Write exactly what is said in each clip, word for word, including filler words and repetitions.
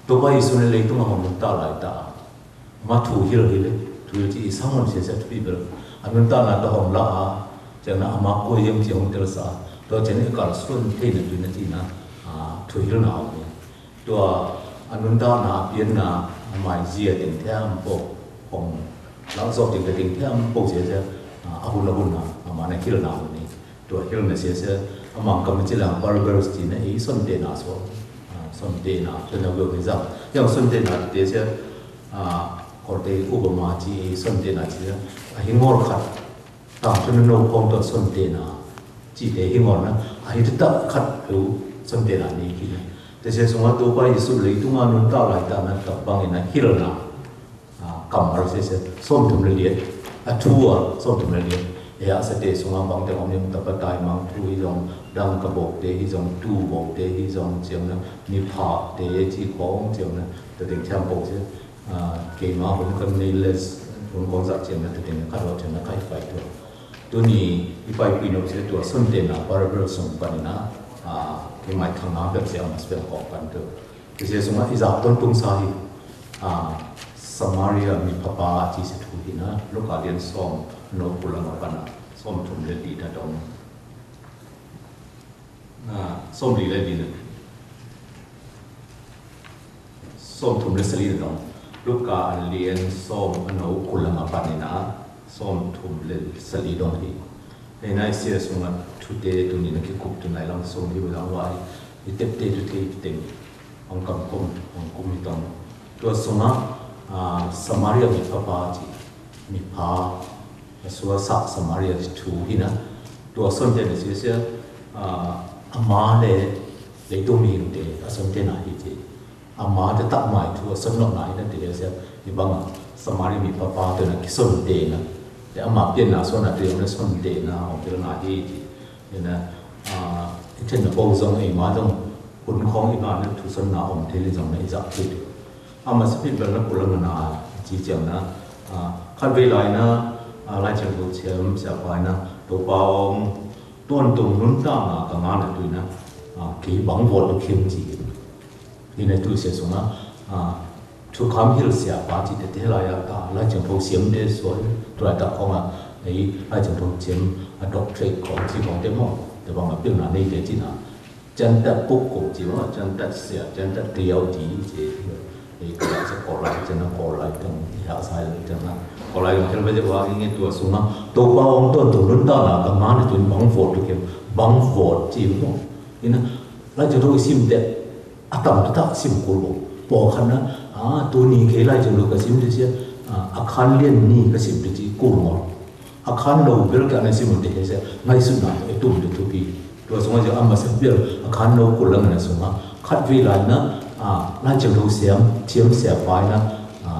Tôpa Yêsu nă leitung a hŏng nuntak lai ta. Ama thu hil hil, thu hil ci i sa môn sie sie thu hil. A nuntak na ta hŏng la a, ciang na ama kô yem ci hŏng tel sa. Tua ciang i kal sun thei na tu na ci na, a, thu hil na hŏng ni. Tua a nuntak na a pian na, a mai zia ting thiam pô, hŏng, lăng sok ting ting thiam pô sie sie, a, a hun a hun na, ama na hil na hŏng ni. Tua hil na sie sie, amăng kam ci lăng parables ci na i son te na so. A, son te na, son na weo ni zang. Yang son te na te sie, a, kor te upama ci i son te na ci na. A hi ngor khat. Ta son na no kong tua son te na. Ci te hi ngor na. A hi ta khat tu son te na ni ki na. Te sie sung a Tôpa Yêsu leitung a nuntak lai ta na ta bang i na hil na. A, kammal sie sie, sôm thum leh liet. A, thu a, sôm thum leh liet. Ê, a, sa te sung a bang te ôm yom ta pa tai mang thu hi zong, dang ka bok te hi zong, tu bok te hi zong, ciang na, ni pha te ci kong, ciang na, ta ting thiam bok sie. A, kei ma hun kan ni les, hun kong zak ciang na, ta ting ka ro ciang na, kai fai tu. Tu ni, i fai pui no sie tu, son te na, parable sung pan na, a, kei mai thang na, bek sie, mas bek kong pan tu. Te sie sung a i zak ton tung sa hi, a, Samaria mi phapa ci sie thu hi na, Luka lian sôm, no kula ma pana, sôm thum leh di na dong. A, sôm di leh di na. Sôm thum leh sali na dong. Luka lian sôm, no kula ma pana na, sôm thum leh sali dong hi. Ê, na i sie sung a thu te tu ni na ki kup tu nai lang sung hi lang wai. I tep te tu te i teng. Ong kam kum, ong kum i tong. Tua sung a, a, Samaria mi phapa ci. Mi pha. A sua sa Samaria ci thu hi na. Tua son te na sie sie, a, ama le, le tu mi te, a son te na hi ci. Ama te tak mai thu a son nok na hi na te se i bang Samaria mi phapa te na ki son te na. Te ama pian na son na te na son te na ong te na hi ti. Te na, a, i ten na bông zong i ma zong hun khong i ma na thu son na ong te li zong na i zak te. Ama sa pit bel na kulang na ci ciang na. A, khat ve lai na, a, lai ciang tu ciam sia pai na. Tôpa ong ton tung nun ta na ka nga na tu na. A, ki bang vot tu kim ci. Hi na tu sia sung a, a, thu kham hil sia pa ci te te lai a ta, lai ciang thâu siam te soi, tu lai ta khong a, ei, lai ciang thâu siam a doctorate khong ci khong te mong, te bang a pil na nei te ci na. Chân tat puk ko ci mong, chân tat sia, chân tat tiao ci ci, ei, ka lai sa ko lai, chân na ko lai tang, ya sai lai tang na. Ko lai tang ba je wa ngi tua sung a, Tôpa ong ton tung nun ta na, ka ma ni tun bang vot tu kem, bang vot ci mong. Hi na, lai ciang thâu sim te, A tam tu ta sim kul ôh. Pô khăn na, a, tu ni kei lai jêng lu ka sim tu sia, a, a khăn lian ni ka sim tu ci kul ngor. A khăn lu bel ka na sim tu sia, ngai sut na, e tum tu tu pi. Tu sung a jêng a ma sim bel, a khăn lu kul lăng na sung a. Khăt vi lai na, a, lai jêng lu siam, thiam sia pai na, a,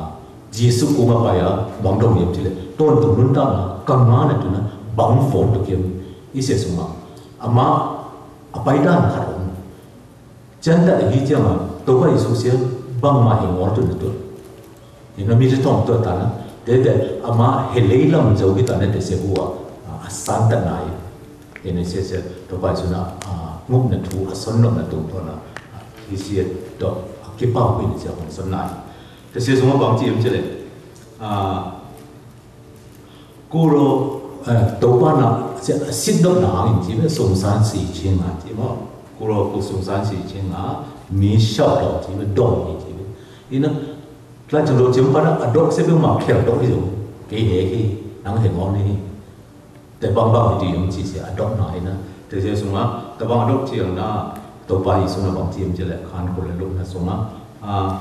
Yêsu kung a pai a, bang dong yem ci lĕ. Ton tu nun ta na, ka ma na tu na, bang fon tu kiam. I sia sung a. A ma, a pai dan khăt ôh. Chân tat hi jêng a, Tôpa Yêsu sia bang ma hi ngor tu na tu. Ina mi tu tong tu ta na, te te ama hi lei lam jâu hi ta na te sia hua, a, a san ta na hi. Ina sia sia Tôpa Yêsu na, a, ngŭp na tu, a son nŏm na tu tu na, a, hi sia tu, a, kipau hi na sia hong son na hi. Te sia sung a bang ci im ci lĕ. A, Kuro, eh, Tôpa na, sĭt dŏ na hang in ci mê, sung san si ching a ci mô. Kuro ku sung san si ching a, mi shao dŏ ci mê, dŏ hi ci mê. Ina, tla chang dŏ chim pa na, a dŏ se bi ma khel dŏ hi dŏ. Kei he hi, nang he ngon hi. Te bang bang hi ti yong ci se, a dŏ na hi na. Te se sung a, te bang a dŏ ci yong na, Tôpa Yêsu na bang ci yong ci lĕ, khan ku lĕ dŏ na sung a. A,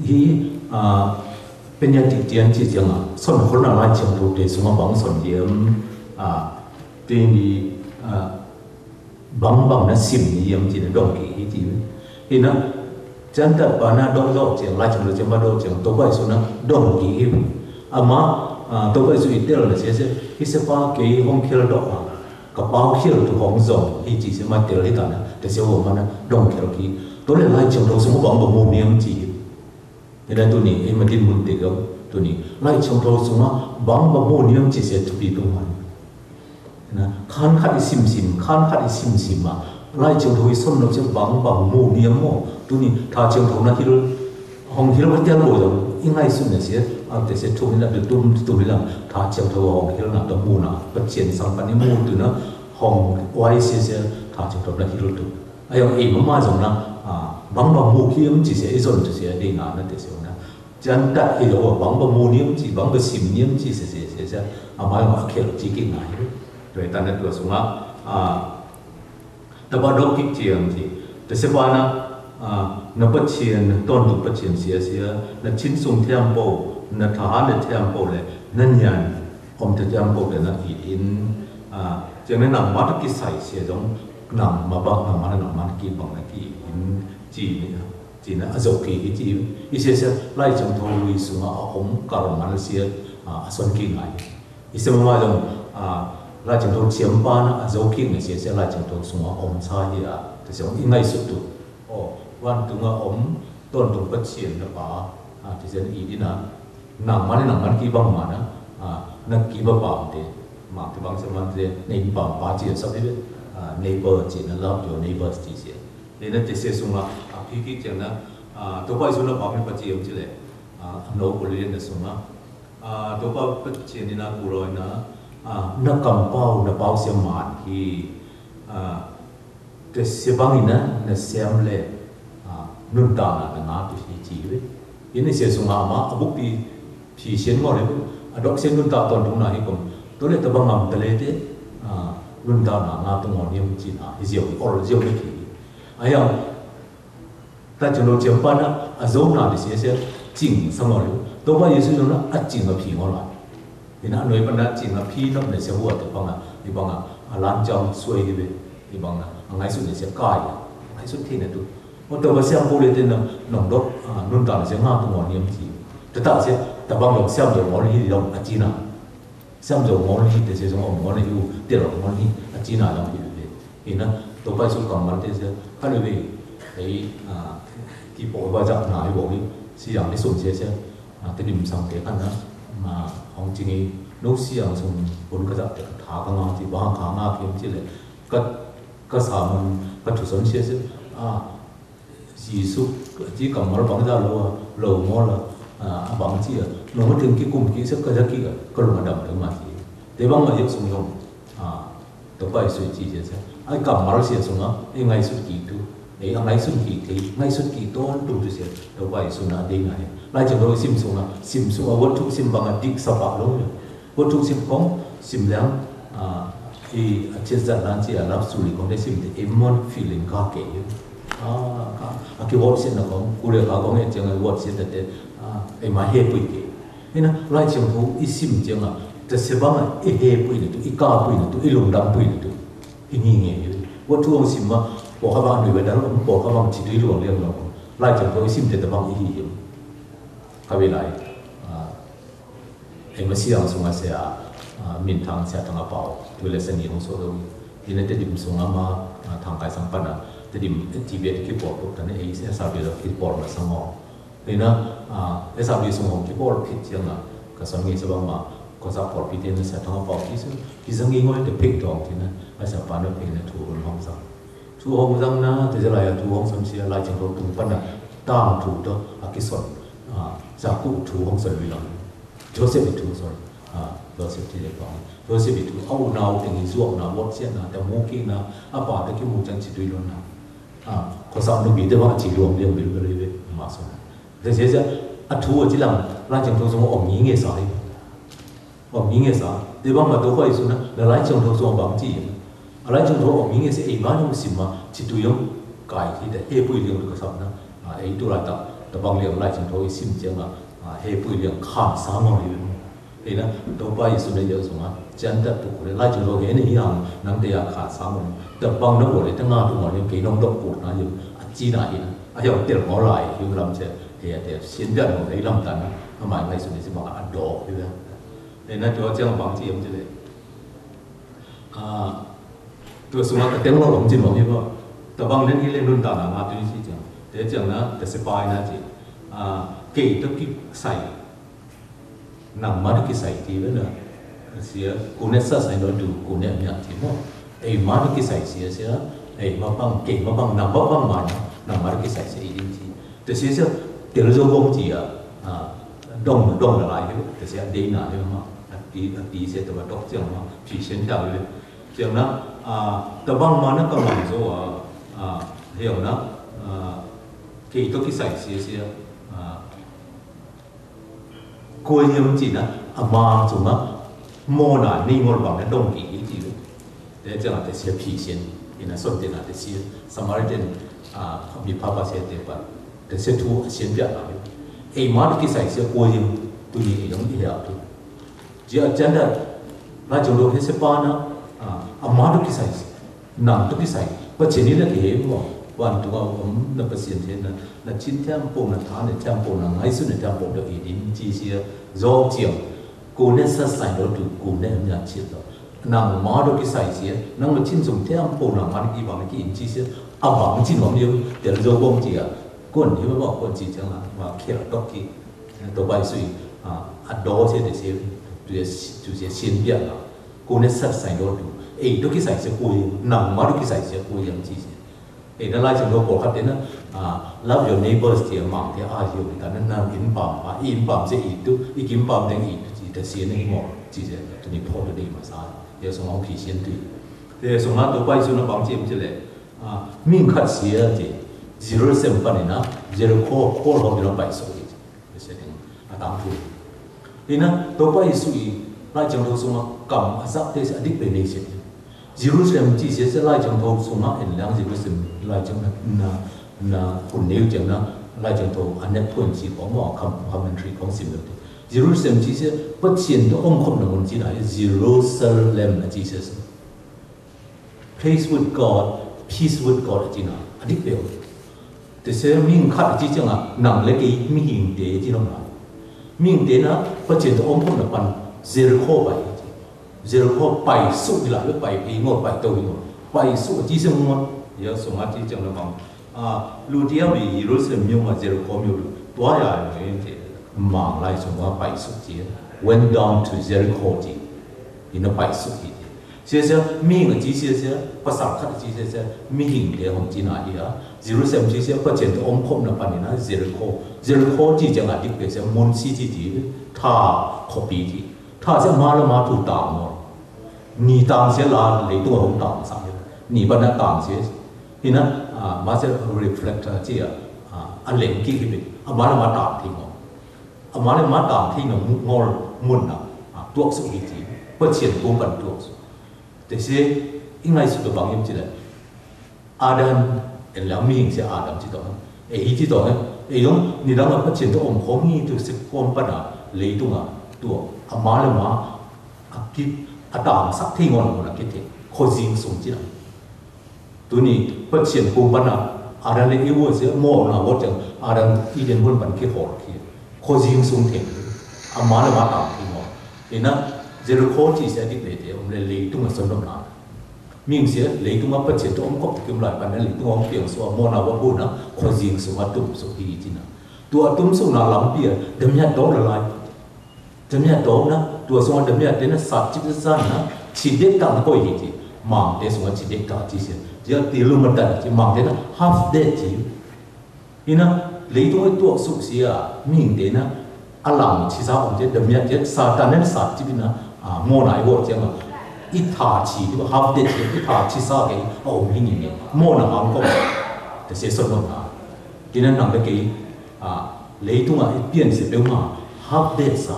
Hi, a, pên ya ti tian ci jang a, son khul na lai chiang tu te sung a bang son yem, a, ti ni, a, bang bang na sim ni yem ci na dong ki hi ti. Hi na, chan ta pa na dong dong chiang, lai chiang tu chiang ba dong chiang, Tôpa Yêsu na dong ki hi. Ama, a, Tôpa Yêsu i tel na sia sia, hi sia pa ke hong khel dong a, ka pau khel tu hong zong, hi ci sia ma tel hi ta na, te sia wo ma na dong khel ki. Tôle lai chiang tu sung a bang bang mu niam ci hi. Ina tu ni, ê ma tin mun ti gam, tu ni. Lai chiang thâu sung a, bang bang mu niam ci sia tu pi tung man. Ina, khan khat i sim sim, khan khat i sim sim a. Lai chiang thâu i son nop sia bang bang mu niam mo. Tui nia tha chiang thô na hil, hŏng hil wai tel bô dong, i ngaih sut ne sie, a te sie thum nia dŭ tum tum nia, tha chiang thô hŏng hil na ta mu na, pa chien sang pa ni mu tu na, hŏng wai sie sie, tha chiang thô na hil tu. A yong i ma ma dong na, a, bang ba mu ki um chi sie, i son tu sie, dê na na te sie na. Jan ta i lo bang ba mu ni um chi, bang ba sim ni um chi sie sie sie sie, a ma yong a khel chi ki ngai. Tui ta na tu sung a, a, Tơpă dŏ kik chiêng chi. Tơsĕ pa na, a, na pơchiên, tŏn tŭ pơchiên sia sia, na chin sung thiăm pô, na tha hăn thiăm pô lĕ, na nhan, ôm tơchiăm pô kơ na i in, a, chiêng na nang mă tơ ki sai sia dong, nang mă bă, nang mă na nang mă ki bang na ki in, chi ni, chi na a dŏ ki, i chi, i sia sia, lai chiang thô lui sung a ôm kar man sia, a, a son ki ngai. I sia mă mă dong, a, lai chiang thô chiêm pa na, a dŏ ki ngai sia sia lai chiang thô sung a ôm sa hi a, tơsĕ i ngai sut tu. Ơ, wan tu nga ôm, tŏn tŭ pơchiên na pa, a, tơsĕ i di na, nang man nang man ki bang man na, a, na ki bă pa te, ma te bang sia man te, na i bang pa chi sa bi, a, neighbor chi na love your neighbors chi sia. Ni na tơsĕ sung a, a, ki ki chiang na, a, to pa i sung na pa mi pa chiêm chi lĕ, a, no ko lien na sung a, A, to pa pơchiên ni na ku roi na, a, na kam pao, na pao sia man hi, a, tơsĕ bang i na, na sem lĕ, a, nun ta na, na nga tu hi chi we. I ni sia sung a ma, a buk pi, pi sien ngo lĕ, a dok sien nun ta tŏn tung na hi kong. To lĕ ta bang am ta lĕ te, a, nun ta na, nga tu ngo ni chi na, hi ziau, or ziau ni ki. A yang, Ta chun lo chiam pa na, a zong na di sia sia, ching sa ngol. To ba Yesu zong na, a ching a phi ngol la. Ina noi pa na ching a phi nop ne sia hua te bang a, i bang a, a lan chang suai di be, i bang a, a ngai sut ne sia kai, a ngai sut thi ne tu. O to ba siam pu le te na, nong dok, a, nun ta ne sia nga tu ngol niam chi. Te ta sia, ta bang dok siam dok ngol hi dong a chi na. Siam dô ngol hi, tê sia dô ngol hi, u, tê dô ngol hi, a chi na dong hi, u, tê. Hi na, tô pai su kang mal tê sia, khăn u, u, ê, a, ki pô ba jak na hi bô hi, si yang hi sum sia sia, a, tê dim sang tê khăn na, ma, hong chi ngi, nô si yang sum, bun ka jak tê ka tha ka ngang chi, ba ka ngang kim chi lê, ka, ka sa mun, ka thu son sia sia, a, Yêsu, a chi kang mal bang ja lo, lo mo la, a, bang chi a, nô ma tring ki kum ki sek ka ja ki a, ka lung a dam tơ ma chi. Tê bang ma yek sung yong, a, tơ pai sui chi sia sia. Ai kang mal sia sung a, ê ngai sut ki tu, ê a ngai sut ki tê, ngai sut ki ton tu tu sia, tơ pai sung a dê ngai. Lai chang lo sim sung a, sim sung a, wot thu sim bang a dik sa pa lo. Wot thu sim kong, sim liang, a, i, a, chiết zat lan chi a lap su li kong de sim de em mon feeling ka ke. A, ka, a ki wot siet na kong, ku le ka kong e chiang a wot siet de, a, e ma he pui ke. Ê na, lai chiang thu, i sim chiang a, te se bang a, e he pui ni tu, i ka pui ni tu, i lung dam pui ni tu. I ngi nge, wot thu ong sim ma, pô ka bang nui we dal, pô ka bang chi tu i luang liang luang. Lai chiang thu, i sim te te bang i hi hi. Ka we lai, a, Ê, ma siang sung a sia, a, min thang sia thang a pao, tu le sa ni hong so dong. Ina tê dim sung a ma, a, thang kai sang pan a, tê dim, ê, ti bê ki pol pok tan ê, ê, sa bê lo ki pol ma sang o. Ina, a, ê, sa bê sung hong ki pol pit yang a, ka sang ngi sa bang ma, ko sa pol pit ina sia thang a pao ki sung, ki sang ngi ngoi tê pik dong tina, a sia pan a pik na thu hong sang. Thu hong sang na, tê sia lai a thu hong sang sia, lai chang ro tung pan a, tang thu to, a ki son, a, sa ku thu hong sang wi lang. Joseph i thu, sorry. A, Joseph ti le pang. Joseph i thu, au nau ting i zuak na, wot siat na, ta mu ki na, a pa ta ki mu chang chi tui lon na. A, ko sam nu bi te wa chi luang biang bil bil bil, ma so na. Te sia sia, a thu a chi lam, lai chang thu sung om ngi nge sa i. Om ngi nge sa. Te bang ma to ko i su na, la lai chang thu sung bang chi. A lai chang thu om ngi nge sa, e ma nung sim ma, chi tui yong, kai ki te, he pui liang tu ka sam na. A, e tu lai ta, ta bang liang lai chang thu i sim chiang a, a, he pui liang khan sa ngol i. Ê na, to pai su ne yau sung a, chan ta tu kule, lai chang lo he ne yang, nang te ya kha sa mo, ta bang na wo le, ta nga tu mo le, ke nong dok kut na yau, a chi na hi na, a yau tel mo lai, yau lam che, he ya te, sien bian mo le, lam tan na, a mai mai su ne si bang a dok, hi na. Ê na, to chiang bang chi yam chi le. A, to sung a, ta teng lo long chi mo hi bo, ta bang nen hi le nun ta na, nga tu ni si chiang, te chiang na, ta se pai na chi, a, ke ta ki sai, Nang ma dô ki sai ti bê na. Sia, ku ne sa sai nô du, ku ne mia ti mo. Ê ma dô ki sai sia sia. Ê ma bang, kê ma bang, nang ma bang ma na. Nang ma dŏ kisai se i din ci. Tơ se se, tơ lo zo bong ci a, a, dong, dong la lai, tơ se a dei na, ma, a ti, a ti se tơ ma dŏ ciang ma, pi sen tao le. Ciang na, a, tơ bang ma na ka mang zo a, a, hiong na, a, kei to kisai se se, a, Kuông yơ̆ng ci na, a mang sung a, mô na, ni ngôl bang na dong ki i ci. Tơ ciang a tơ sia pi sien, i na son tơ na tơ sia, Samaritan, a, mi papa sia tơ pa, tơ sia tu a sien pia na. E ma dŏ kisai sia kuông yơ̆ng, tu ni e yong i hia tu. Ji a janda, la jong dŏ he se pa na, a, a ma dŏ kisai sia. Nang dŏ kisai, pă cin ni lĕ kơ hê mô, wan tu ngao ôm na pă sien hê na, na cin temple na tha na temple na ngai su na temple dŏ i din ci sia, zok ciang, kô ne sa sai dŏ tu kô ne mia cin dŏ. Nang ma dŏ kisai sia, nang ma cin sung temple nang ma dŏ ki bang ki in ci sia, a bang cin ôm yơ̆, tơ zok bong ci a, kôn hê ma bang kôn ci ciang a, ma khe dŏ ki, dŏ bai sui, a, a dŏ sia dê sia, tu sia, tu sia sien biă na. Kô ne sat sai dô tu. Ê, dô ki sai se kô yơ̆ng, nang ma dô ki sai se kô yơ̆ng ci se. Ê, na lai chang dô pô khăt tê na, a, love your neighbors tê mang tê a yơ̆ng ta na nang in pam, a, in pam se i tu, i kim pam tê i tu, ci ta se na i mô, ci se, tu ni pô dô dê ma sa. Yơh song ong pi sien tu. Tê song na dô pai su na pam ci im ci lê. A, ming khăt se tê, Jerusalem pan na, Jericho, kô hô dê na pai so i. Ê, se ding, a, tang tu. Ê na, dô pai su i, lai chang dô sung a kam, a sak tê se a dik pe ne se. Jerusalem ci se se lai chang dô sung a, en lang Jerusalem, lai chang na, na, na, kun nêu chang na, lai chang dô, a nek pun ci kong mo, kam, commentary kong sim dô. Jerusalem ci se, pă cien dô ôm khop na mun ci na, Jerusalem na ci se se. Place with God, peace with God, a ci na, a dik peo. Tê se ming khăt a ci chang a, nang lĕ kê ming hing tê ci nong na. Ming tê na, pă cien dô ôm khop na pan, Jericho pai ci. Jericho pai su i la, pai pi ngô, pai tô i ngô. Pai su a ci se ngô, ya sung a ci chang na bang. A, lu tia bi Jerusalem miu ma Jericho miu lu. Tua ya miu yin ci. Mang lai sung wa pai su ci. Went down to Jericho ci. Ina pai su ci. Sia sia, mi hing a ci sia sia, pă sak khăt a ci sia sia, mi hing tê hong ci na i a. Jerusalem ci sia, pă cien dô ôm khop na pan i na, Jericho. Jericho ci chang a dik pe sia, mun si ci ci, tha khop pi ci. Tha sia ma la ma tu tang mo. Ni tang sia la, lei tu hong tang sa. Ni pă na tang sia. Hi na, a, ma se reflector ci a, a, a leng ki hi bê, a ma lĕ ma tang thi ngô. A ma lĕ ma tang thi ngô, ngô mun na, a, tuak su hi ci, pă cien kung păn tuak su. Tê se, i ngai su tơ bang im ci lĕ. Adam, en lĕ mi hing se Adam ci tong. Ê hi ci tong, ê yong, ni dang a pă cien dô ôm khop ni tu se kung păn a, lei tu ngă, tuak, a ma lĕ ma, a kip, a tang sak thi ngô mun a kip thi, kho jing sung ci na. Tu ni, pă cien kung păn a, Adam lĕ Eva se, mô na wŏt chang, Adam Eden bun păn ki hor ki. Kho jing sung theng. A ma lĕ ma tang thi ngô. Ê na, Jericho ci se dik lĕ tê, ôm lĕ lei tu ngă son dom na. Ming se, lei tu ngă pă cien dô ôm khop kim lai păn lĕ lei tu ngă ôm piang sua, mô na wŏt bun na, kho jing sung a tum sung hi ci na. Tu a tum sung na lam pia, dam ya dô la lai. Dam ya dô na, tua sung a dam ya dê na, sat cip san na, ci dek tang koi hi ci. Mang dê sung a ci dek tang ci sia. Cia ti lu ma tang ci, mang dê na, half dead ci. Ê na, lei tu ngă tuak su sia, ming dê na, a lam ci sa ôm dê, dam ya dê, Satan na sat cip na, a, mô na i wŏt cia ma. I tha ci, half dead ci, i tha ci sa kê, a ôm hi ni ni. Mô na ang kong. Tê se son mô na. Ê na nang dê kê, a, lei tu ngă i pian se peu ma, half dead sa,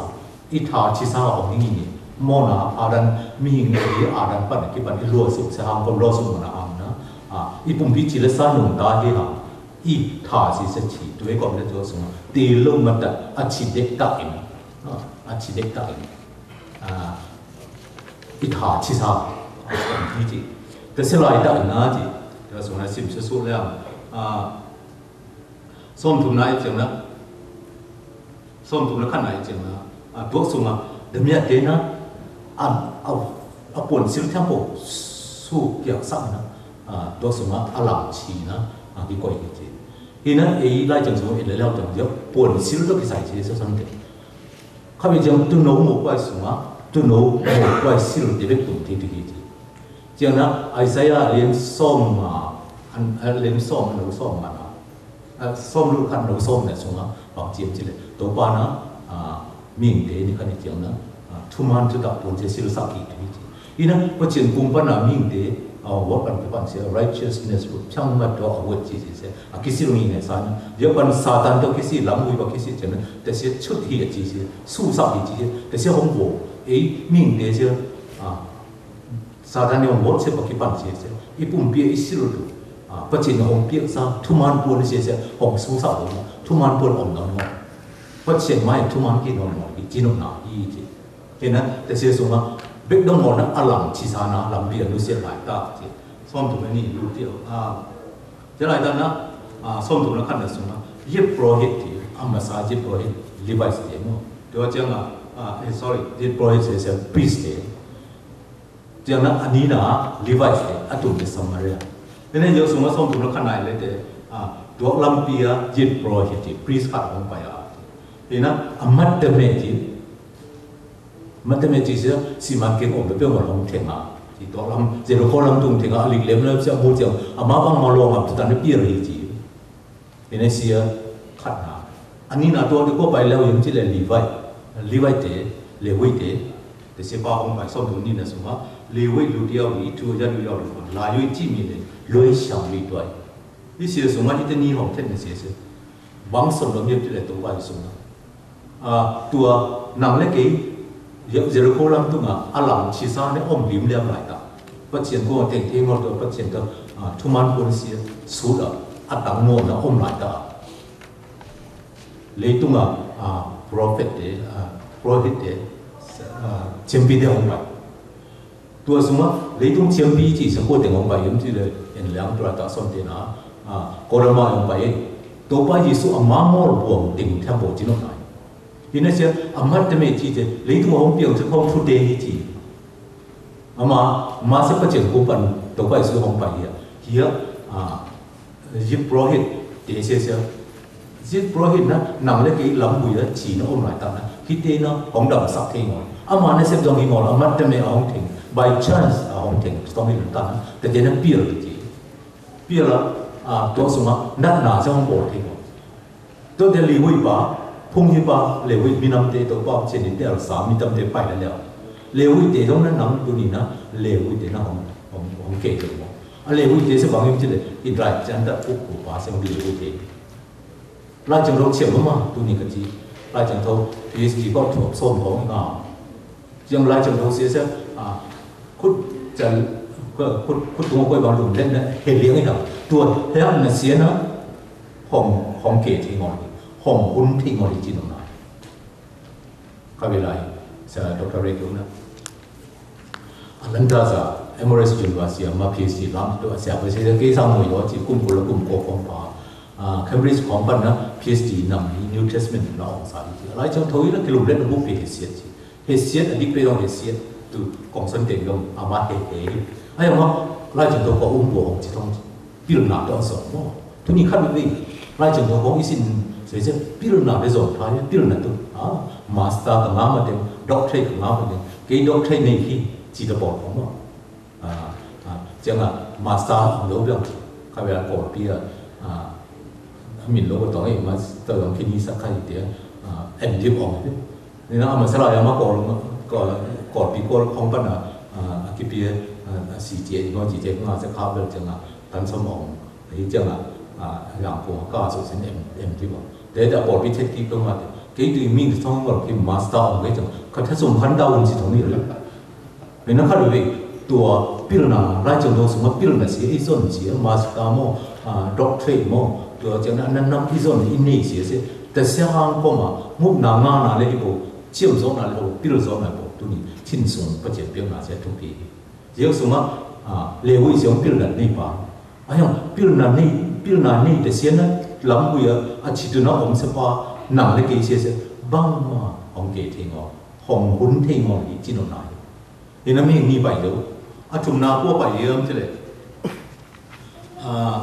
i tha ci sa ong hing ni. Mô na Adam mi hing ni Adam păn ki păn i lua su se hang kong lua su mô na ang na. A, i pum pi ci lĕ sa nung ta hi hang. I tha ci se ci, tu e kong lĕ tu su ma. Ti lung ma ta, a ci dek ta in. A, a ci dek ta in. A, i tha ci sa. A, ong hing ci. Tê se lai ta in na ci. Tê su na sim se su leng. A, Sôm thum na i ciang na. Sôm thum na khăn na i ciang na. A, tuak sung a. Dam ya dê na. A, a, a puăn sil thiăng pô. Su kiak sang na. A, tuak sung a. A lam ci na. A, ki koi ki ci. Hi na, ê lai ciang sung, ê lai lao ciang, yua puăn sil dô ki sai ci, sa sang dê. Khă bi ciang tu nô mô kuai sung a, tu nô mô kuai sil dê bê tung thi tu hi ci. Ciang na, Isaiah lien sôm ma, an, an lien sôm, an sôm ma na. A, Sôm Luk khăn lŏ sôm nă sung a, bang čiêm či lĕ. Tôpă nă, a, mĭng te ni khăn ni čiăng nă, a, thu man thu dak pun či sĭl sak ki tu či. Ih nă, pă čiăng kung pă nă mĭng te, a, wơ̆t păn ki păn či, righteousness, pơčang ma dŏ a wơ̆t či či či. A ki sĭl mĭng nă sa nă. Yua păn Satan dŏ ki sĭl lam ui pă ki sĭl či nă. Tê či chut hi či či, su sak hi či či. Tê či hŏng wo. Ê, mĭng te či, a, Satan yŏng wơ̆t či pă ki păn či či. Ih pŭm pia ih sĭl tu. A, pă čiăng hŏng pia sa, thu man pun či či, hŏng su sak wo. Thu man pun ôm nŏng nŏng. Pă čiăng mai thu man ki nŏng nŏng, ih či nŏng nă, ih či. Ih nă, tê či sung a, bĕk dong mô nă, a lăng či sa nă, lăng pia nu sia lai ta či. Sôm tu mê ni lu tiao. A, či lai ta nă, a, sôm tu nă khăn nă sung a. Yip Rohit či, a ma sa Yip Rohit, Levites či mô. Tê wa čiăng a, a, ê, sorry, Yip Rohit či, či priest či. Čiăng nă a ni nă Levites či, a tum či Samaria. Tê nă yua sung a sôm tu nă khăn nai lĕ tê, a, duak lam pia Yip Rohit či, priest khăt hŏng pai a. Tê nă, a măt tơmĕ či, măt tơmĕ či sia, si man keng ôm bê pia ngol hŏng theng a. Či duak lam, Yêrikhô lam tung theng a, a lik lem lem sia mu čiăng, a ma bang ma long ap tu tan pia ri či. Tê nă sia khăt nă. A ni nă tua tê kô pai leo yim či lĕ Levi. Levi tê, Lewi tê. Tê sia pa hŏng pai sôm tu ni nă sung a. Lewi lu tiao ni tu ya lu yao lu. La yui či mi lĕ. Lui siang lui tuai. Ih sia sung a ih tê ni hŏng thét nă sia sia. Bang sôm lŏm yip či lĕ tu pai sung a. A, tua năng lĕ kê, Yê-, Yêrikhô lam tung a, a lăng či sa nê ôm lim liam lai ta. Pă čiăng kô têng têng ngor tua pă čiăng ta, a, thu man pun sia, sut a, a tăng mô na ôm lai ta. Lê tung a, a, prophet tê, a, prophet tê, a, čiêm pi tê hŏng pai. Tua sung a, lê tung čiêm pi či sa kô têng hŏng pai, yŭm či lê, en liang tua ta sôm tê na, a, kô rama hŏng pai, tô pa Yêsu a ma mor buông têng temple či nô nai. Ih nă sia, a măt tơmĕ či či, lê tung hŏng piăng či hŏng thu tê hi či. A ma, ma sia pă čiăng kô păn, tô pa Yêsu hŏng pai hia. Hia, a, Yip Rohit, tê sia sia. Yip Rohit nă, năng lĕ kê lam bui a, či nă ôm lai ta nă. Khi tê nă, hŏng dăm sak thê ngol. A ma nă sep dong hi ngol, a măt tơmĕ a hŏng thêng. By chance, a hŏng thêng, tong hi ta nă. Tê tê nă pia či. Pia la, a, tô sung a, nă nă sia hŏng bol thê ngol. Tơ tê Lewi pa, phung hi pa, Lewi mi năm tê tô pa, chen ni tê al sa, mi tâm tê pai la leo. Lewi tê dong nă năm tu ni nă, Lewi tê nă hŏng, hŏng, hŏng kê tê mô. A Lewi tê se bang im či lê, in rai chan ta kuk kuk pa se hŏng Lewi tê. Lai chang rau chiam ma, tu ni ka chi. Lai chang thâu, P H D kơ thuốc sôm hŏng ngao. Yang lai chang thâu sia sia, a, khut chăn, khut, khut tung kôi bang lum lĕ nă, he liêng i hăng. Tua, he hăng nă sia nă, hŏng, hŏng kê thi ngol, hŏng hun thi ngol chi nung nai. Kha wê lai, sa doctorate nă. Atlanta sa, Emory University, ma P H D lam, tua sia, sia, sia, kê sang mui yo, chi kum kula kum ko kong pa. A, Cambridge kong pan nă, P H D năm, New Testament nă ong sa, lai chang thâu i nă, kê lum lĕ nă bu pê he sia chi. He siet, a dik pê dong he siet, tu kong sân teng dong, a ma he he. Ai ma, lai chang tô kô um bô hong chi tong, pil na dong song mo. Tu ni khăn wê, lai chang tô kô i sin, sui se, pil na dong song, thai, pil na tu. A, master ka ngă ma teng, doctorate ka ngă ma teng, kê doctorate nê hi, chi ta bô kong mo. A, a, chang a, master ong lo biang, ka wê a kô pi a, a, min lo kô tong i, master ong kini sa khai tia, a, em dip ong. Ni na ama sala ya ma kol, kol, kol pi kol kong pan a, a, a ki pi, a, a, si jie, no ji jie, nga se ka bel jang a, tan som ong, hi jang a, a, yang ko ka so sen em, em ji ba. Te da kol pi chet ki kong ma te. Ke tu ming song ngol ki master ong ke jang, ka ta som kan da un si tong ni le. Ni na ka lu we, tua pil na, lai chang do sung pil na si, i son si, master mo, a, doctorate mo, tua jang na, na, na, i son i ne si, si. Ta sia hang ko ma, muk na nga na le i bo, Chiêm sŏ na lĕ, pil sŏ na pô, tu ni, chin sung, pa chiêm pil na sia tu pi. Yek sung a, a, lê wui sia pil na ni pa. A yang, pil na ni, pil na ni te sia na, lam wui a, a chi tu na ong sia pa, nang lĕ kê sia sia, bang ma, ong kê thê ngo, hong hun thê ngo ni, chin ong na. Ina mi ni pai do. A thum na kua pai yơm chile. A,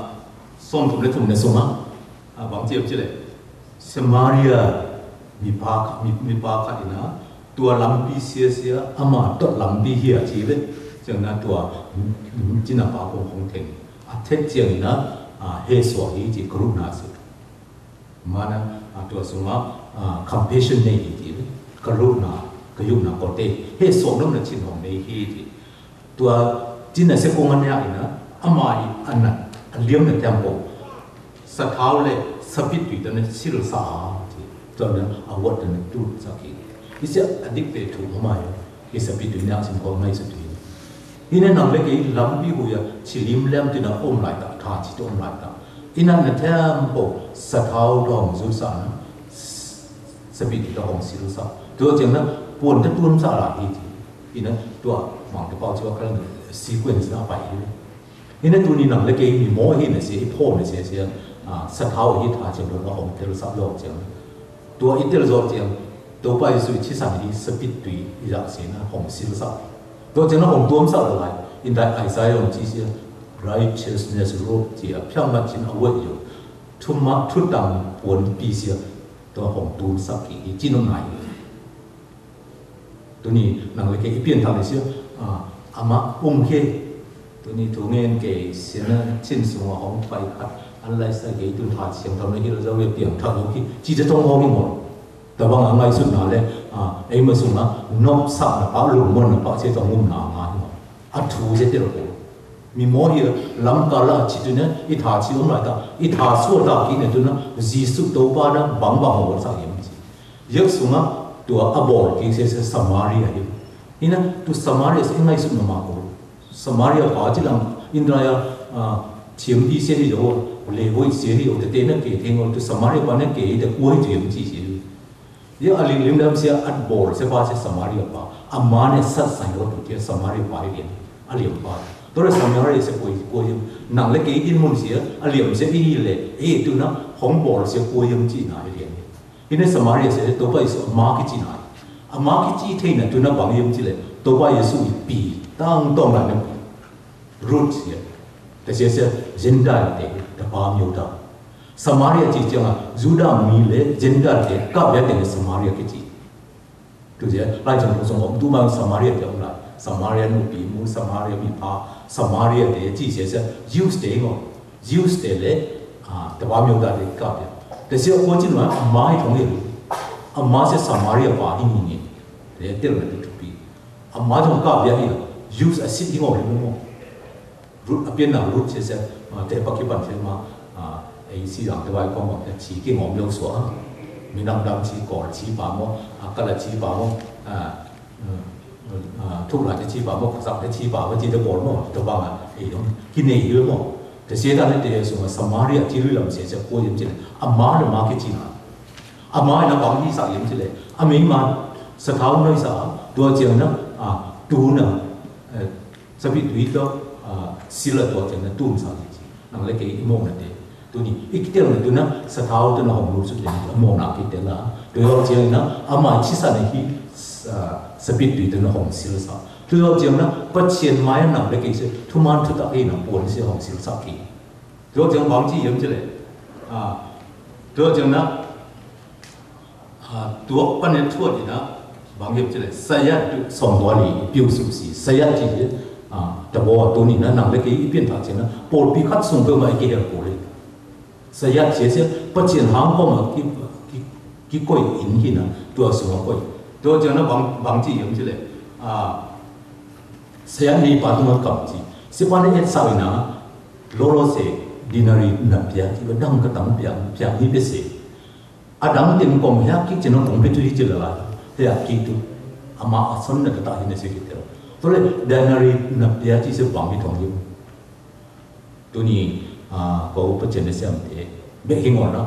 song thum lĕ thum lĕ sung a. A, bang chiêm chile. Samaria mi pa, mi, mi pa kha ina. Tua lam pi sia sia, ama tot lam pi hia chi lĕ. Chiang na tua, mm, mm, chi na pa kong kong theng. A thet chiang ina, a, he sua hi chi kru na si. Mă na, a, tua sung a, a, compassion nei hi ti, karuna, kayukna kôte, hê sô nôm na chin hong nei hi ti. Tua, chin na se kông a nia i na, ama i a na, a liêm na temple. Sa thau le, sa pit tui ta na sil sa a ti. Tua na, a wot ta na tu sa ki. I sia a dik pe tu ma yo. Kei sa pit tui nia sim kông ngai sa tui. Ina nang le kei lam pi hu ya, chi lim lem ti na ôm lai ta, tha chi tu ôm lai ta. Ina na temple, sa thau dong zu sa na, sa pit tui ta hong sil sa. Tua chiang na, puan ta tuôm sa la hi ti. Ina tua, mang ta pau chi wa kal sequence na pai hi. Ina tu ni nang le kei mi mo hi na sia, i pho na sia sia, a, sa thau hi tha chiang na hong tel sa lo chiang. Tua i tel zo chiang, Topa Yêsu i chi san hi sa pit tui i yak si na hong sil sa. Tua chiang na hong tuôm sa lai, in dai Isaiah hong chi sia, righteousness robe chi a, phiang mat chin a wet yo. Thu ma, thu tang puan pi sia, tua hong tuôm sa ki, i chin nai. Tu ni nang le kei i pian thang le sia, a, ama ung kei. Tu ni thu ngen kei sia na chin sung a hong pai khat. An lai sa kei tun tha chiang thang le kei lo zau le pian thang lo kei. Chi ta tong hong kei mo. Ta bang a ngai sut na le, a, ei ma sung a, nop sa na pa, lung mon na pa, sia tong um na ngai mo. A thu sia te lo ko. Mi mo hi lam ka la chi tu na, i tha chi um lai ta, i tha sua ta ki ne tu na, Jisu Topa na, bang bang mo sa yem chi. Yek sung a, tua a bor ki se se Samaria hi. Ina, tu Samaria se ngai sut na ma ko. Samaria pa chi lang, in dai a, a, thiam bi se hi yo, le hoi se hi yo, te te na ke, te ngo, tu Samaria pa na ke, te kuai thiam chi se hi. Yek a lim lim dam sia at bor se pa se Samaria pa. Ama ne sat sai lo tu tia Samaria pa hi lim. A lim pa. Tore Samaria se kuai, kuai yem. Nang le kei in mun sia, a lim se i le. E tu na, hong bor se kuai yem chi na hi lim. Ina Samaria se Topa Yêsu ama ki chi na. Ama ki chi thei na tu na bang yem chi le. Topa Yêsu i pi. Tang tong na ne pi. Ruth sia. Tơ sia sia Gentile te, tơ pa miu ta. Samaria chi chiang a, Yuđa mi le Gentile te, kap ya te Samaria ki chi. Tu sia, lai chang tu song om tu ma Samaria te om lai. Samaria nu pi mu, Samaria mi pa, Samaria te, chi sia sia, Jews te ngo. Jews te le, a, tơ pa miu ta te kap ya. Tơ sia ko chi ma, ama hi thong ye. Ama sia Samaria pa hi ni ni. Te te na te tu pi. Ama jong kap ya hi, Jews a sit hi ngô hi mô. Ruth a pian na Ruth se se, a, te pa ki pan se ma, a, ei si yang te wai kong wang te chi ki ngô myo sua. Mi nang dam chi kol chi pa mô, a, kala chi pa mô, a, a, thuk la te chi pa mô, sak te chi pa mô, chi te kol mô, te bang a, ei dong, ki ne hi mô. Te se ta ne te sung a Samaria chi lui lam se se ko yem chi ne, ama ne ma ki chi na. Ama na bang hi sa yem chi le. Ama ma sa thau noi sa, tua chiang na, a, tu na, e, sa pit tui to, a, sil a tua chiang na tu sa yem chi. Nang le kei i mong na te. Tu ni, i ki tel na tu na, sa thau tu na hong lu su le, mong na ki tel la. Tua chiang na, ama chi sa na hi, sa, sa pit tui tu na hong sil sa. Tua chiang na, pa chiang mai nang le kei se, tu man tu ta kei na, puan se hong sil sa kei. Tua chiang bang chi yem chi le. A, tua chiang na, a, tua pan yem tua di na, bang yem chi le. Sa yat tu song tua li, piu su si. Sa yat chi, a, ta bo tu ni na, nang le kei i pian ta chiang na. Pol pi khat sung pe ma i ki her pol le. Sa yat chi se, pa chiang hang ko ma ki, ki, ki koi in hi na, tua sung ma koi. Tua chiang na bang, bang chi yem chi le. A, sa yat ni pa tu ma kam chi. Se pa ne et sa na, Lo lo se, denari na pia, ki ba dang ka tang pia, pia ni pe se. A dang ten kong hia ki chena kong pe tu hi chela la. Hia ki tu. Ama a son na ka ta hi na se ki te. Tole, denari na pia chi se bang hi thong yem. Tu ni, a, ko pa chen ne sem te. Be hi ngor na.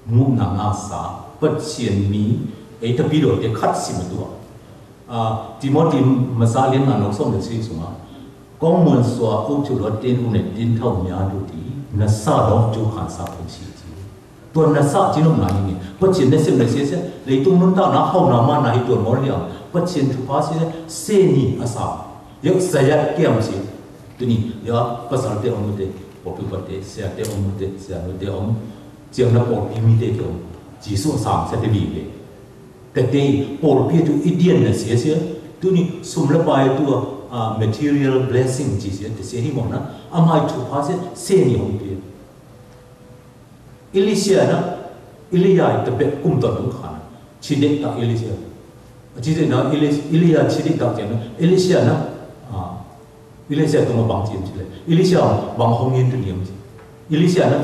Mung na nga sa, pa chiang mi, ei ta pi do te khat si ma tua. A, Timôti masa lian na nok som le si sung a. Kong muan sua u chu lo tin u ne tin thau mia du ti, na sa do chu khan sa pun si ti. Tua na sa chi nom na ni ni. Pa chiang ne sem le se se, le tung nun ta na hau na ma na hi tua mo liang. Pa chiang chu pa se, se ni a sa. Yak sa yak kiam si. Tu ni, ya, pasal te om te, popi pa te, sia te om te, sia nu te om. Chiang na pol pi mi te kiom. Jisu a sang sa te bi be. Tê tê, pôl pia tu i dien na sia sia, tu ni sum la pai tu, a, material blessing chi sia, tê sia hi mô na, a mai chu pa sia, se ni hong pia. Elisha na, Elia ta pet kum ton tung khan. Chi dek ta Elisha. Chi dek na Elis-, Elia chi dek ta chen. Elisha na. Ah. Elisha tung bang chi chi le. Elisha bang hong yen tu niam chi. Elisha na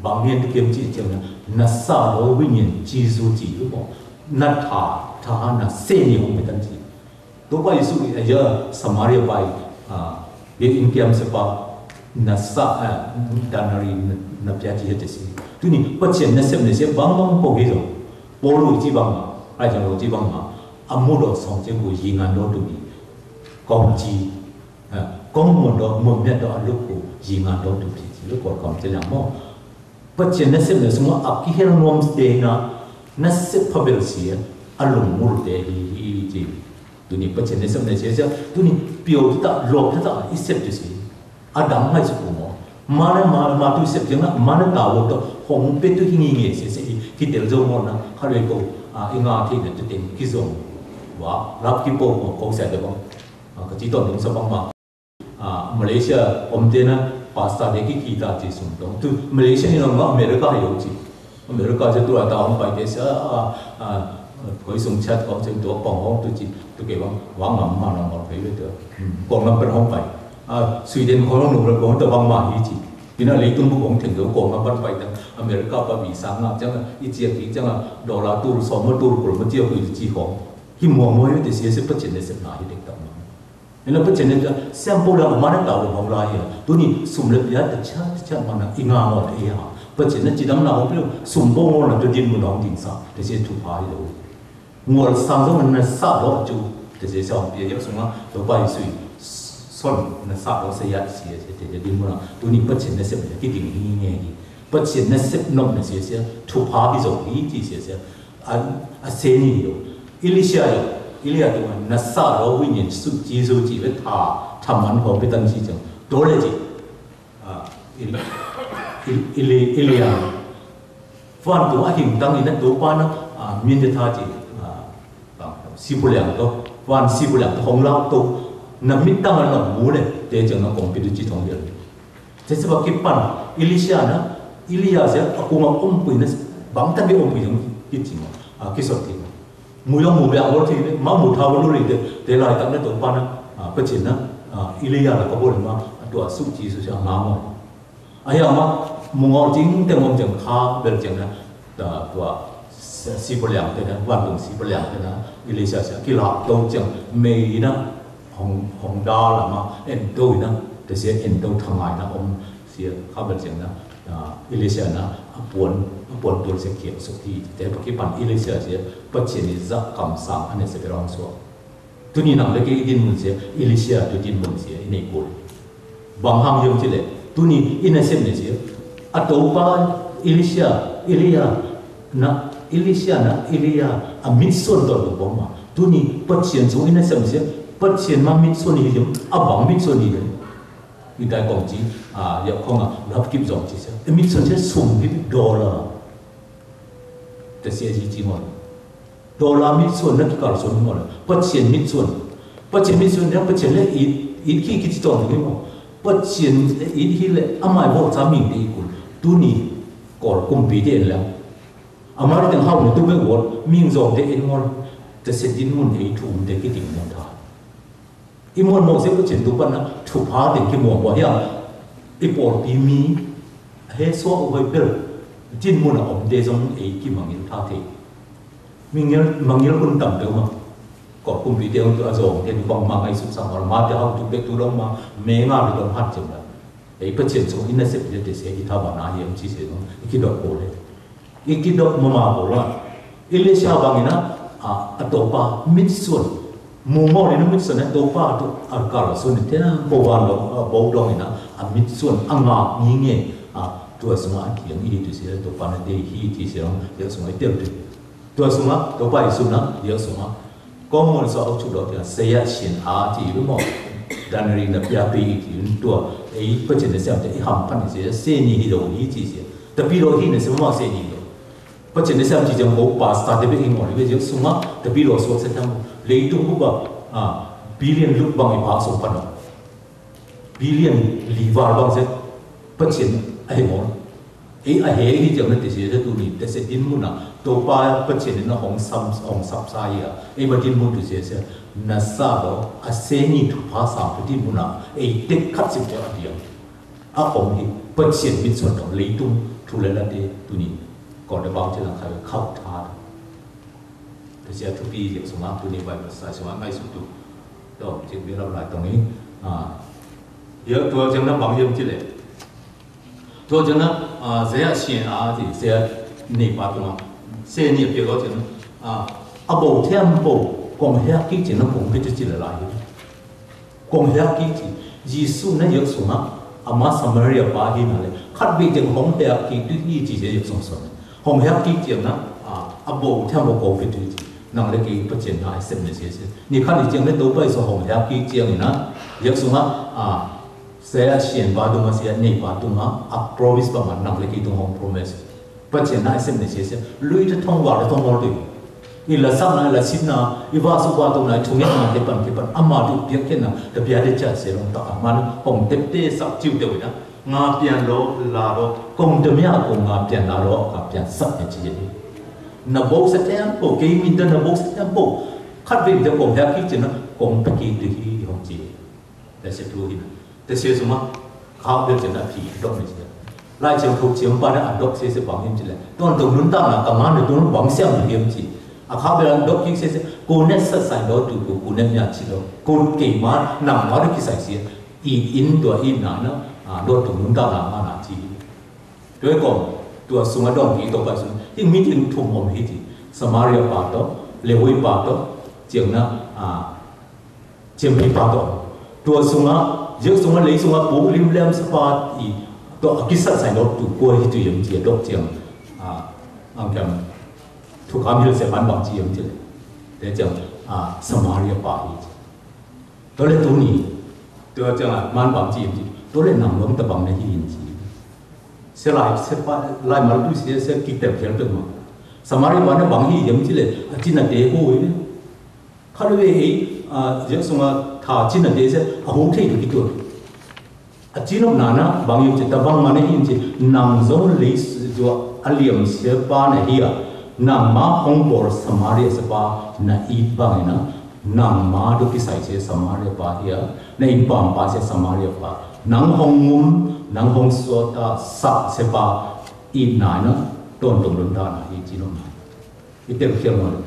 bang yen tu kem chi chen na. Na sa lo win yen chi zu chi lu mo. Na tha, tha na se ni hong metan chi. Tôpa Yêsu, a, yua Samaria pai, a, yua in kiam sepa, na sa, a, danari na, na pia chi hete si. Tuni, pachien na sem ne se bang bang po gizo. Pôlu chi bang ma, ai jang lo chi bang ma. Amu do song che bu yi ngan do tu bi. Kong chi, a, kong mo do, mo miat do a luk bu yi ngan do tu bi. Luk ko kong che lang mo. Pachien na sem ne suma a ki hel nom ste na, na sep pabel sie, a lung mur te hi, hi, hi. Tuni pachien na sem ne sie, sie, tuni pio ta, lo ta, i sep te si. A dang hai su kumo. Mana, ma, ma tu sep jeng na, mana ta wo to, hong pe tu hi ngi nge sie, sie, ki tel zo mo na, ha le ko, a, i nga te ne tu teng, ki zo. Wa, lap ki po mo, ko sa de bang. A, ka chi ton dong sa bang ma. A, Malaysia, ôm te na, pastor de ki ki ta chi sung tong. Tu Malaysia ni nong America yo chi. America chi tu a ta ôm pai te sa, a, a, koi sung chat kong sung tu pong hong tu chi, tu ke bang, wang ngam ma nong ma pai le tu. Hmm, kong ngam pen hong pai. A, Sweden kong nong nong kong tu bang ma hi chi. Ina le tung bu kong teng tu kong ngam pen pai ta. America pa visa ngap chang, i chia ki chang, dollar tur, som tur, kur ma chia ku chi hong. Hi mo mo yo te sia se pachien ne se na hi dek ta ma. Ina pachien ne, sample la mana tau hong la ya. Tuni sum le ya ta cha, ta cha mana i nga mo te ya. Pachien ne chi dam na hong pio, sum bo mo na tu din mo dong din sa. Te se tu pa yo. Ngol sang dong na sa lo chu. Te se sa hong pia ya sung a, to bai sui. Son na sa lo se ya si ya, te din mo na. Tuni pachien ne se ki ding hi nge hi. Pachien ne se nom ne se se. Tu pa hi zo hi chi se se. A, a se ni yo. Elisha yo. Elia tu na sa lo win yin su chi su chi ve ta, ta man ho pe tan chi chang. Do le chi. A, Eli-, Eli-, Eli-, Elia. Wan tu a hing tang ina tu pa na, a, min de ta chi. A, tang, si pu liang to. Wan si pu liang to hong lao to. Na mit tang na mu le. Te chang na kong pi du chi thong le. Te se ba ki pan, Elisha na, Elia se, a kuma ôm pui na, bang ta bi ôm pui yang ki ting, a, ki sot ting. Mu yang mu yang lo ting, ma mu ta lo ri te, te lai tak na to pan na, a, pachien na, a, Elia na ka bol ma, a, tu a su chi su sia ma mo. A ya ma, mu ngol ting, te ngom jeng ka, bel jeng na, ta, tua, si, si paliang te na, wan tung si paliang te na, Elisha sia, ki la to jeng, mei na, hong, hong da la ma, en to na, te sia en to thang ai na, ôm sia, ka bel jeng na, a, Elisha na, a puan, a puan tul sia kiak so ti, te pa ki pan Elisha sia, pachien ni za kam sang, ane se pe rong so. Tuni nang le ki dinmun sia, Elisha tu dinmun sia, i nei kul. Bang hang yom chile, tuni i na sem ne sia. A to pa Elisha, Elia, na, Elisha na, Elia, a mit suan to lo bong ma. Tuni pachien sung i na sem sia, pachien ma mit suan i yom, a bang mit suan i yom. I tai kong chi, a, ya kong a, lap kip zong chi sia. E mit suan sia sum kip dollar. Te sia ji chi mon. Dollar mit suan na ki kal suan mo la. Pachien mit suan. Pachien mit suan na pachien le i, i ki ki chi tong ni mo. Pachien le i hi le amai bo sa ming de i kul. Tuni kol kumpi de la. Amai teng hau ne tu be wot ming zong de in mo. Te se dinmun e i thum de ki ding mo ta. I muôn mông se pachien tu pan na, thu pha teng ki muôn mông hiam. I pôl pi mi, he sua u hơi pil. Jin muôn a om de zong e ki mangil tha te. Mangil, mangil kun tam pil ma. Kor kum pi te ung tu a zong, te tu bang ma ngai suk sang ma, ma te hau tu pek tu dong ma, me nga tu dong hat jem la. E pachien sung i na sep i te se i tha ba na yem chi se no, i ki dok ko le. I ki dok mama ko la. Elisha bang ina, a, a topa mit suan. Mu mo ina mit suan, a topa tu a kal suan te na ko wan dong, a, bo dong ina, a mit suan, a nga ngi nge, a, tu a suma a kiang i tu se, a topa na te hi ti se dong, ya suma i tel tu. Tua suma, topa i suna, ya suma. Kong mon so au chu lo tia, seya shin a ti lu mo. Danari na pia pi i ti lu tua. E i pachien ne siam te i ham pan ne se, se ni hi lo hi ti se. Tapi lo hi ne se ma se ni lo. Pachien ne siam ti jang ko pasta te be i mo le be jang suma, tapi lo so se tam. Le i tung ku ba, a, billion luk bang i pa so pan. Billion liver bang se, pachien a hi mo. Ê, a hê ri jang na tê se se tu ni, tê se din mu na, to pa pa chen na hong sam, hong sap sa ya. Ê, ba din mu tu se se, na sa lo, a se ni tu pa sa pa din mu na, ê, tê kat sim te a diang. A hong hi, pa chen mit son dong, lê tung, tu lê la tê, tu ni, kò de bang chen la khai, khau tha. Tê se tu pi, yak sung a, tu ni bai pa sa, sung a, ngai sung tu. Dong, chen bi lam lai tong ni, a. Yak tu jang na bang yam chi lê. Tŏ jang na, a, Isaya sĭn a, ti Isaya ni pa tŭng a. Sĭn ni a pia lo jang na, a, a bô thiăm bô, kông hiăk ki jang na kông pit tu jang la lai. Kông hiăk ki jang. Yêsu na yơk sung a, a ma Samaria pa hi na lĕ. Khăt bi jang hông hiăk ki tu hi jang yơk sung sŏn. Hông hiăk ki jang na, a, a bô thiăm bô kông pit tu jang. Năng lĕ ki pơjên na sĕp ne sĕ sĕ. Ni khăt ni jang lĕ dô pai sô hông hiăk ki jang na. Yơk sung a, a, Isaya sĭn pa tŭng a, Isaya ni pa tŭng a, a promise pa ma năng lĕ ki tŭng hŏng promise. Pơjên na sĕp ne sĕ sĕ, lui tơ thong wa tơ thong ngol tui. I la săk na, i la sĭn na, i wa su wa tŭng na, tŭng yek na, tê păn, tê păn, ama tŭ piak kên na, tơ piak tê cha sĕ long ta, ama nă, hŏng tep tê săk chiu tê wê na. Ngă pian lo, la lo, kông tơ mia kông ngă pian la lo, ngă pian săk ne chi yê. Na bô sa tem pô, kê min tơ na bô sa tem pô. Khăt wê tơ kông hiăk ki jang na, kông pơki tui hi hŏng chi. Tê se tu hin. Tê se suma. Khao bel chen na phi dok mi chen. Lai chen khâu chen pa na a dok se se bang him chen le. Ton tong nun ta na ka man ne tong bang siam ne him chi. A khao bel dok ki se se. Kô ne sa sai do tu kô, kô ne mia chi do. Kô ke ma nang ma do ki sai se. I in do i na na. A do tong nun ta na ma na chi. Tuê kong. Tua suma dong ki to pa sum. Hing mi tin thum om hi chi. Samaria pa to. Lewi pa to. Chiang na. A. Chiam pi pa to. Tua sung a, yơk sung a, lei sung a, pô lim lem sa pa i. To a ki sa sai lo tu kua hi tu yem chi a dok chiam. A, ang kiam. Tu kam hil se man bang chi yem chi le. Te chiam, a, Samaria pa hi. To le tu ni. To chiam a, man bang chi yem chi. To le nang long ta bang ne hi yem chi. Se lai, se pa, lai mal tu se, se ki tem khel tu ma. Samaria pa ne bang hi yem chi le, a chi na te hu hi. Khăt wê ê, a, yơk sung a, tha chin a dê se, a hô thê dôk ki tuăt. A chin ôp na na, bang yơk chi, ta bang ma ne in chi, nang zong lei yua, a liêm se pa na hia, nang ma hong bôl Samaria se pa, na i bang na, nang ma dôk ki sai se Samaria pa hia, na in pam pa se Samaria pa, nang hong ngum, nang hong sô ta, sa se pa, i na na, ton tong lun ta na, i chin ôp na. I tep khial ma lek.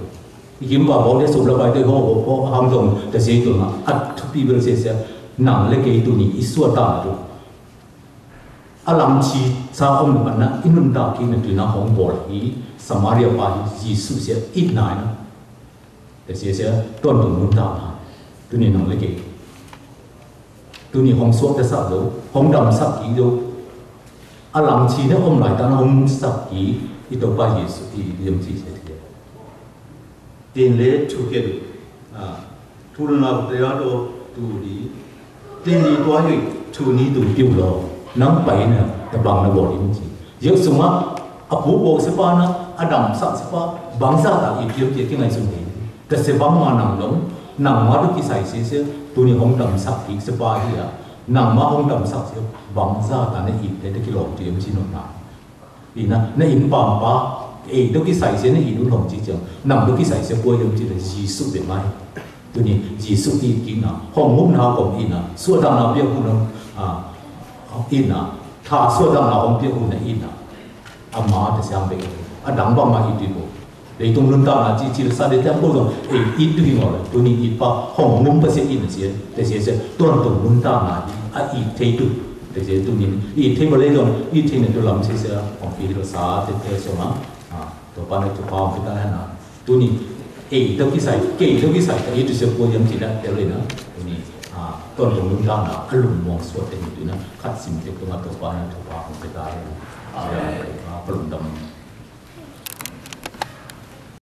I kim ba bok de sum la bai de ho ho ho ham dong de se tu ma. At tu pi bel se se. Nang lek i tu ni i sua ta tu. A lam chi sa om na i nun ta ki na tu na hong bol hi. Samaria pa hi Yêsu se i na na. De se se ton tu nun ta na. Tu ni nang lek i. Tu ni hong suak ta sak dô, hong dam sak ki dô. A lam chi ne om lai ta na hong sak ki, i to pa Yêsu, i liêm chi se ti. Tin le tu ke dô. A, tu na te ya dô, tu di. Tin di tua yui, tu ni tu piu lo. Nang pai na, ta bang na bol in chi. Yêsu ma, a pu bol se pa na, a dam sak se pa, bang sa ta i piu ti ki ngai sun di. Tơ se bang ma nang dong, nang ma dôk ki sai se se, tu ni hong dam sak ki se pa hia. Nang ma hong dam sak se, bang za ta ne i te te ki long ti yem si nong na. I na, ne in pam pa, e dôk ki sai se ne i dun hong chi chiang. Nang dôk ki sai se pua yem chi le Yêsu be mai. Tu ni Yêsu i ki na, hong mum na hong i na, sua dang na pia hu na, a, i na, tha sua dang na hong pia hu na i na. A ma te siang be. A dang bang ma i tui bo. Lei tung nun ta na chi chi sa de tiang bo dong. E i tui ngol. Tu ni i pa hong mum pa se i na se. Te se se. Tuan tung nun ta na i. A i te tu. Te se tu ni. I te bo lei dong. I te ne tu lam se se. Hong pi lo sa te te so ma. A. To pa ne tu pa hong pi ta na. Tu ni. E to ki sai. Ke to ki sai. I tu se po yam chi na. Te le na. Tu ni. A. Tuan tung nun ta na. A lum mong so te ni tu na. Khăt sim te tu ma to pa ne tu pa hong pi ta na. A. A. Palum dam.